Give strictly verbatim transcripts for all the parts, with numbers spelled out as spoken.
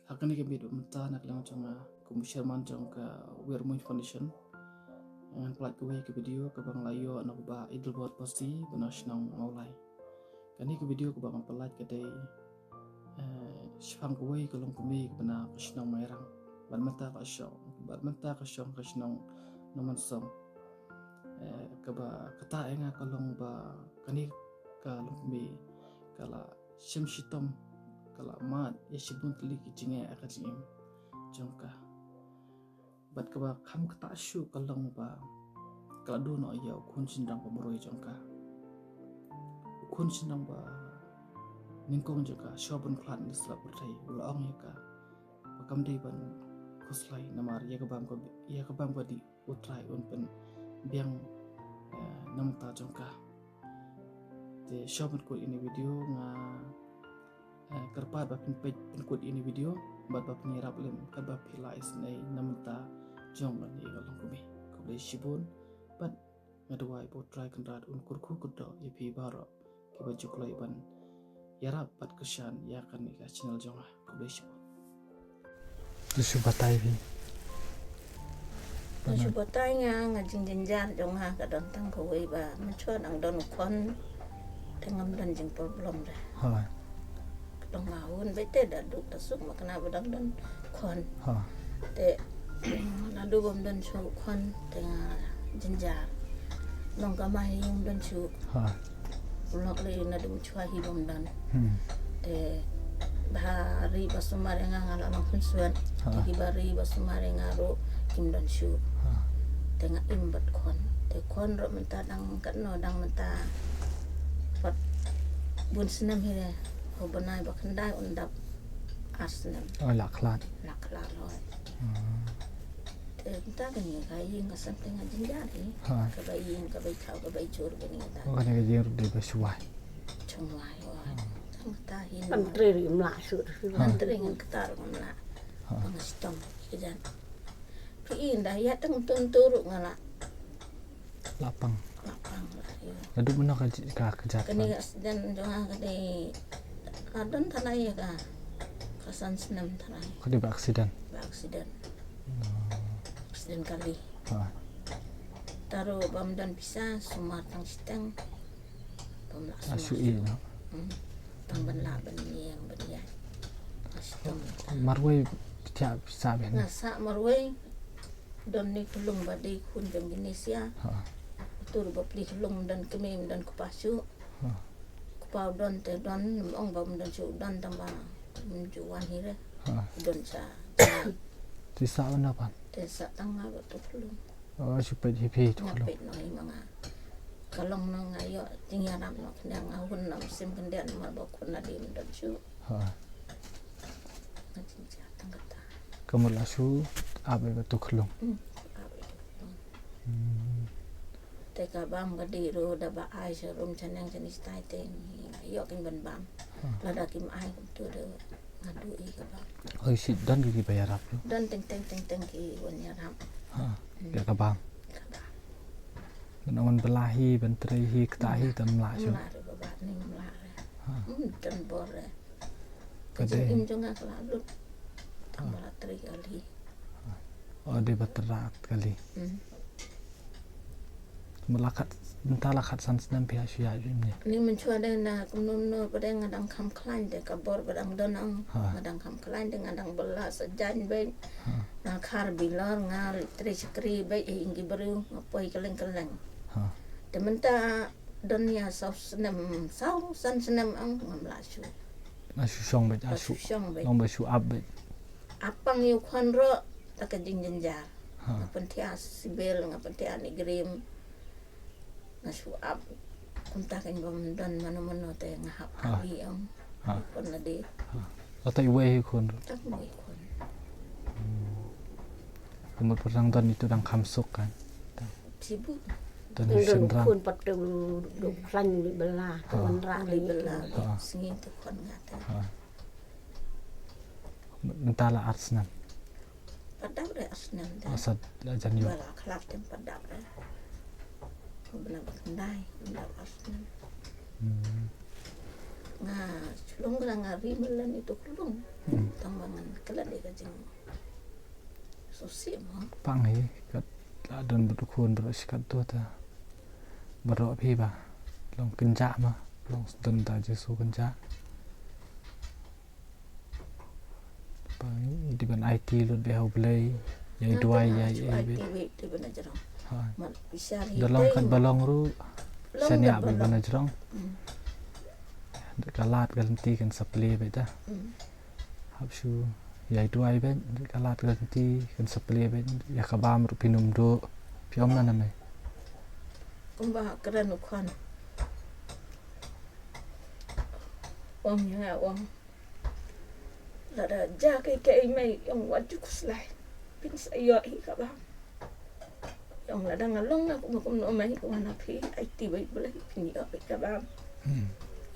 Ha kane ka miet ba mynta na ka liang jong nga kum u chairman jong ka Weirmuiñ Foundation, ngan pynlait kawei ka video kaba nga la ïoh na u Bah Adelbert Basti ba na shnong Mawlai. Kane ka video kaba ngan pynlait ka dei, eh, shaphang kawei ka longkmie kaba na ka shnong Mairang. Bad mynta ka shong, bad mynta ka shong ka shnong Nongmynsong. Eh, kaba kata ïa nga ka long ba kane ka longkmie ka la shem shitom, ka la mad ïa shibun tylli ki jingeh ha ka jingim jong ka. Bad kaba kham kata shuh ka long ba ka la duh noh ïa u khun shynrang ba marwei jong ka. U khun shynrang ba nyngkong jong ka, shuwa ban khlad na sla pyrthei, u la ong ïa ka ba kam dei ban khuslai namar ïa ka bam ka, ïa ka bam ka dih U Trai un pynbiang, eh, na bynta jong ka. Te shuwa ban kut ïa kane ka video nga, eh, kyrpad ba phin peit, phin kut ïa kane ka video bad ba phin ïarap lem katba phi lah isynei na bynta jong kane ka longkmie. Khublei shibun bad nga duwai ba U Trai Kynrad un kyrkhu kyrdoh ïa phi baroh kiba ju kloi ban ïarap bad kyrshan ïa kane ka channel jong nga. Khublei shibun. To shu batai phi. To shu batai nga, nga jingjynjar jong nga ka don tang kawei ba mynshuwa dang don u khon te ngam don jingproblem re. Hooid. Ka dang nga hun beit te da duk da suk ma kane ba dang don khon. Ha. Te naduh bym don shuh u khon te nga jynjar. Nongkamai hi ym don shuh. Ha. U lok lei naduh mynshuwa hi bym don. Hmm. Te ba ri ba sumar ïa nga nga la long khun suan. Ha. Te kiba ri ba sumar ïa nga ruh kim don shuh. Ha. Te nga im bad khon. Te khon ruh mynta dang katno dang mynta pat bun snem hi re. Haba nai ba khyndai un dap ar snem. Oh, la khlad. La khlad hooid. Hmm. Te mynta kane ka ïing ka sem te nga jynjar hi. Ha. Kaba ïing, kaba i khaw, kaba i jhur, kane ka. Oh, kane ka ïing ruh dei ba shu wai. Shu wai, wai. Hmm. Tang kata hi. Ban trei ruh im lah shuh. Ha. Ban trei ngan kata ruh ngam lah. Ha. Ba nga shitom ka jan. Phi i nda ïa tang tun tu ruh nga lah. Lapang. Lapang lah, ïa. Naduh mynno ka ji-, ka, ka jat. Kane ka accident jong nga kane. Ka don tharai ïa ka. Ka san snem tharai. Ka dei ba accident. Ba accident. Hmm. Accident kali. Ha. Te ruh bym don pisa, sumar tang shiteng. Bym lah sumar. Ah, shu i, no? Hmm. Tang ban lah ban ïeng ban ïaid. Ka shitom. Marwei phi thiah phi sah bha ne? Nga sah marwei. Don ne khlung ba dei khun jong kine sia. Ha. Utu ruh ba pli khlung don kmie, don kpa shuh. Ha. Kpa u don te don, ym ong ba ym don shuh, don tang ba ym ju wan hi re. Ha. Don sa. Te sah wan na pan? Te sah tang nga bad utu khlung. Oh, shu peit hi phi utu khlung. Nga peit noh hi ma nga. Ka long noh nga ïoh jingïarap noh khyndiat, nga hun noh mynsiem khyndiat namar ba khun na dei ym don shuh. Ha. Nga jynjar tang kata. Ka mut la shu ap ïa utu khlung. Hmm, ap ïa utu khlung. Hmm. Te ka bam ka dih ruh da ba ai sha rum sha neng sha ni stai te ngi ïoh kin ban bam. Ha. Lada kim ai kumtu ruh nga duh i ka bam. Oi, shi don ki ba ïarap ruh. Don teng teng teng teng ki wan ïarap. Ha. Hmm. Ïa ka bam. Ka bam. Ban wan bylla hi, ban trei hi, ktah hi, hmm, tam lah shuh. Lah ruh ka bam ni lah ruh. Ha. Hmm, don bor ruh. Ka jingim jong nga ka la lut. Tang ba la trei kali. Oh, dei ba trei kali. Hmm. Mynta la khat, mynta la khat san snem phi shu ïaid im ne? Ni mynshuwa dei na kumno kumno ba dei nga dang kham khlaiñ dei ka bor ba dang don ang. Ha. Nga dang kham khlaiñ dei nga dang bylla sa jaiñ beit. Ha. Nga khar bilor nga trei shakri beit ïa ki briew nga poi kylleng kylleng. Ha. Te mynta don ïa saw snem, saw san snem ang ngam lah shuh. Nga shu shong beit, nga shu shong beit. Long ba shu ap beit. Ap pang ïa u khon ruh da ka jingjynjar. Ha. Nga pynthiah sibil, nga pynthiah ni grim. Nga shu ap. Kumta kan bym don mano mano te nga hap kali ang. Ha. Khon la dei. Ha. Ata iwei hi khon ruh. Tang iwei khon. Hmm. Kumut pyrshang don itu dang kham suk kan. Sibuk. Don hi shynrang. Khun pat tu duk khlaiñ li bela, tu wanrah li bela. Ha. Sngi tu khon nga te. Ha. Mynta la ar snem. Pat dap re ar snem te. Asa la jan ïoh. Bela khlad te pat dap re. Bela ba khyndai, bela ar snem. Hmm. Nga shlong la nga ri mlan itu khlung. Hmm. Tang Ba ngan klet ïa ka jing sngewsih mo. Pang hi, kat la don bad u khun baroh shi katto ta. Baroh phi ba long kynjah ma, long don ta jingsngew kynjah. Pang hi, dei ban aiti lut beit ha U Blei, ïa duwai, ïa ei beit. Ha. Da long kat ba long ruh, shaniah beit ban jrong. Ka lad ka lynti kan sa plie beit ta. Hap shu ïa duwai beit, ka lad ka lynti kan sa plie beit, ïa ka bam ruh phin ym duh, phi ong na me. Kumba kren u khun. Ong ïa ong. Lada jia kaei kaei mei ong wat ju khuslai. Phin sa ïoh hi ka bam. Ong lada nga long nga kumno kumno mei kumno phi aiti beit U Blei phin ïoh beit ka bam.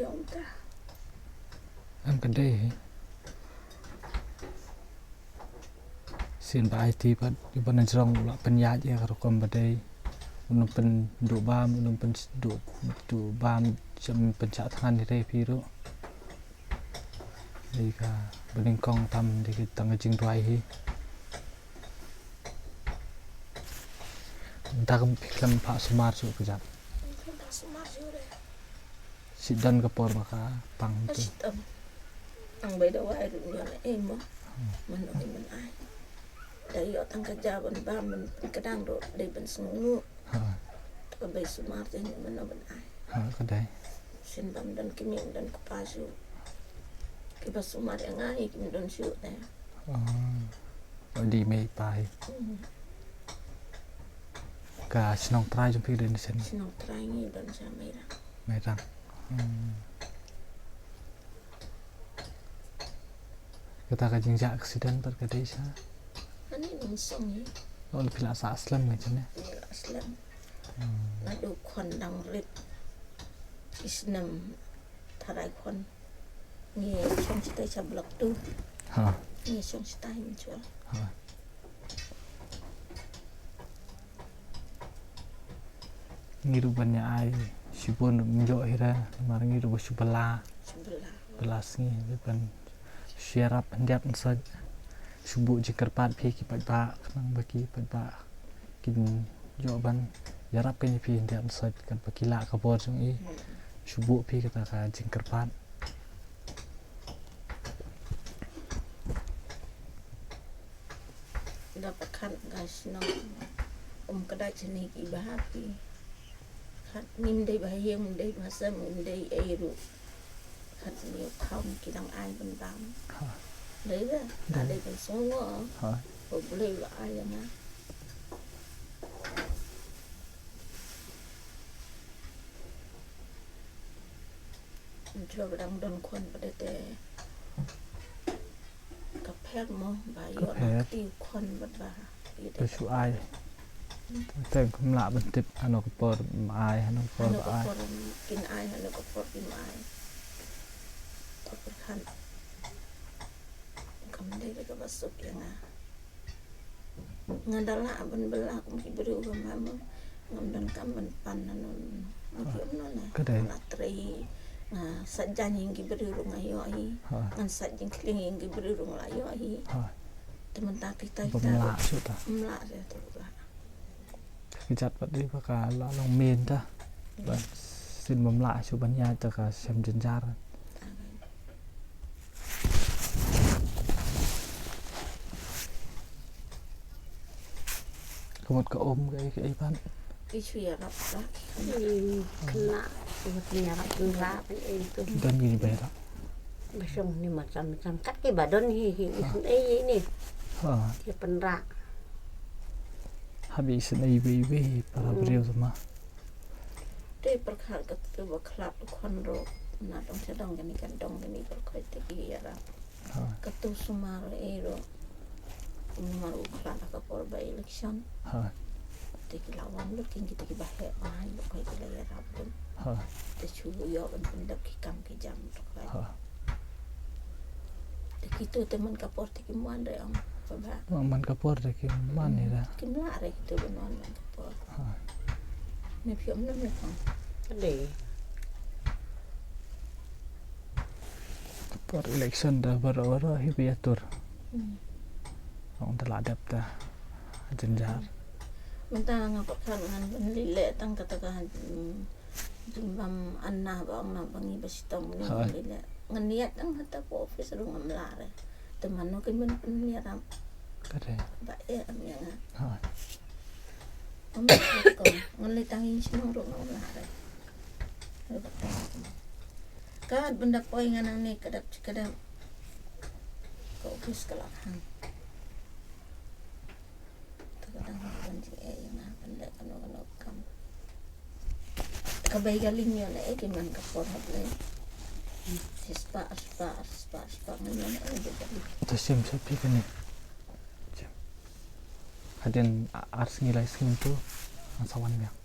Ong ta. Em ka dei hi. Sien ba aiti pat, ïa ban jrong u la pynïaid ïa ka rukom ba dei. Un ym pynduh bam, un ym pynduh, duh bam, jam pynshah thngan hi re phi ruh. Dei ka banyngkong tam, dei ka tang ka jingduwai hi. Nda kam phi khlem phah sumar shuh ka jam. Shi don ka por ba ka pang tu. Nang bai da wai ruh ngan ai mo. Man oi man ai. Da ïoh tang ka ja ban bam ban pynkdang ruh dei ban sngew. Ha. Ka bai sumar te ngan ban ai. Ha, ka dei. Sien bam don ki mei don kpa shuh. Kiba sumar ïa nga hi kim don shuh te. Oi dei mei pa hi. Ka shnong trai jong phi don sien? Shnong trai ngi don sha Mairang. Mairang. Kata ka jingjia accident pat ka dei sha? Ani nong song hi. Ol phi la sah slem ngi jane? Phi la slem. Naduh khun dang rit. Ki snem tharai khun. Ngi shong shatai sha Block two. Ha. Ngi shong shatai mynshwa. Ha. Ngi ruh ban ïa ai shibun mynjur hi re, namar ngi ruh ba shu bylla. Shu bylla. Bylla sngi, ban shu ïarap hyndiat hynsoit. Shu buh jingkyrpad phi ki paidbah, khnang ba ki paidbah kin ïoh ban ïarap kane phi hyndiat hynsoit, katba ki lah ka bor jong i. Shu buh phi kata ka jingkyrpad. Da pyrkhat ka shnong um kdai chini ki ba happy. Khat ngim dei ba haïing, ngim dei ba sem, ngim dei ei ruh. Khat ni u kham ki dang ai ban bam. Ha. Dei da, da dei ban sngew. Ha. Ba Blei ba ai ïa nga. Jua ba dang don khun ba dei te. Ka pher mo ba ïoh na kti khun bad ba ïa te shu ai. Te kum lah ban tip hano ka por ma ai, hano ka por ba ai. Hano ka por kin ai, hano ka por kin ai. To pyrkhat. Kam dei ka ba suk ïa nga. Nga da lah ban bylla kum ki briew ba ma mo. Ngam don kam ban pan na non. Ngi ki um non na. Ka dei. Nga la trei. Nga sait jaiñ ïa ki briew ruh nga ïoh hi. Ha. Ngan sait jingkhlieh ïa ki briew ruh nga la ïoh hi. Ha. Te mynta kita kita. Ba mlah shuh ta. Mlah shuh ta ba. Ka jait pat dei ba ka la long myn ta. Ba sien ba mlah shuh ban ïaid ta ka shem jynjar. Ka mut ka um ka ei ka ei pat. Ki shu ïarap ba. Khynnah, ki mut ïarap pynrah ban ei tu. Don ki ba ïarap. Ba shong ni ma sam sam kat ki ba don hi hi isynei ni. Ha. Ki pynrah. Hap isynei iwei iwei para briew sama. Te pyrkhat katu ba khlad u khun ruh na dong sha dong kane ka dong kane pyrkhat te ki ïarap. Ha. Katu sumar ei ruh. Namar u khlad ha ka por ba election. Ha. Te ki la wan lut kin kita ki ba heh ba haiñ ba koi ki la ïarap lut. Ha. Te shu ïoh ban pyndep ki kam ki jam ruh koi. Ha. Te kitu te man ka por te kim wan re ong. Ba ba. Ma man ka por te kim wan ni da. Kim lah re kitu ban wan man ka por. Ha. Me phi ong ne me phi ong. Ka dei. Ka Por election da baroh baroh hi ba ïatur. Ong da la dep da jynjar. Mynta nga pat khan ngan ban leh leh tang kata ka, hmm, jingbam an na ba ong na ba ngi ba sitong ni. Ngan leh leh. Ngan niat tang kata ko office ruh ngam lah re. Te mano kin ban pynniat am. Kare. Ba eh am ïa nga. Ha. Ngam lah re ko. Ngan leh tang ïing shnong ruh ngam lah re. Ka bynda poi nga nangne ka dap ka dap. Ka office ka la hang. Te ka dang ban jingeh ïa nga ban leh kano kano kam. Ka bei ka lieng ïoh na eh ki man ka por hap leh. Shispah, shispah, shispah, shispah ngan ïoh na eh bei ka lieng. Ta shim sha phi kane. Shim. Hadien ar sngi lai sngi tu ngan sa wan biang.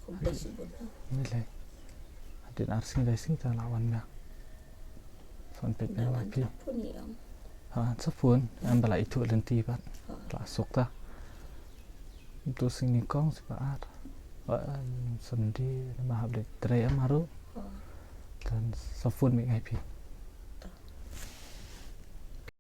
Khublei shibun. Ni lai. Hadien ar sngi lai sngi ta la wan biang. Sa wan peit na phi. Ha, sa phone. Em ba la ithuh lynti pat. La suk ta. Tu sngi nyngkong, sngi ba ar. Ba, em, Sunday, namar hap dei trei em haru. Te sa phone beit nga ïa phi.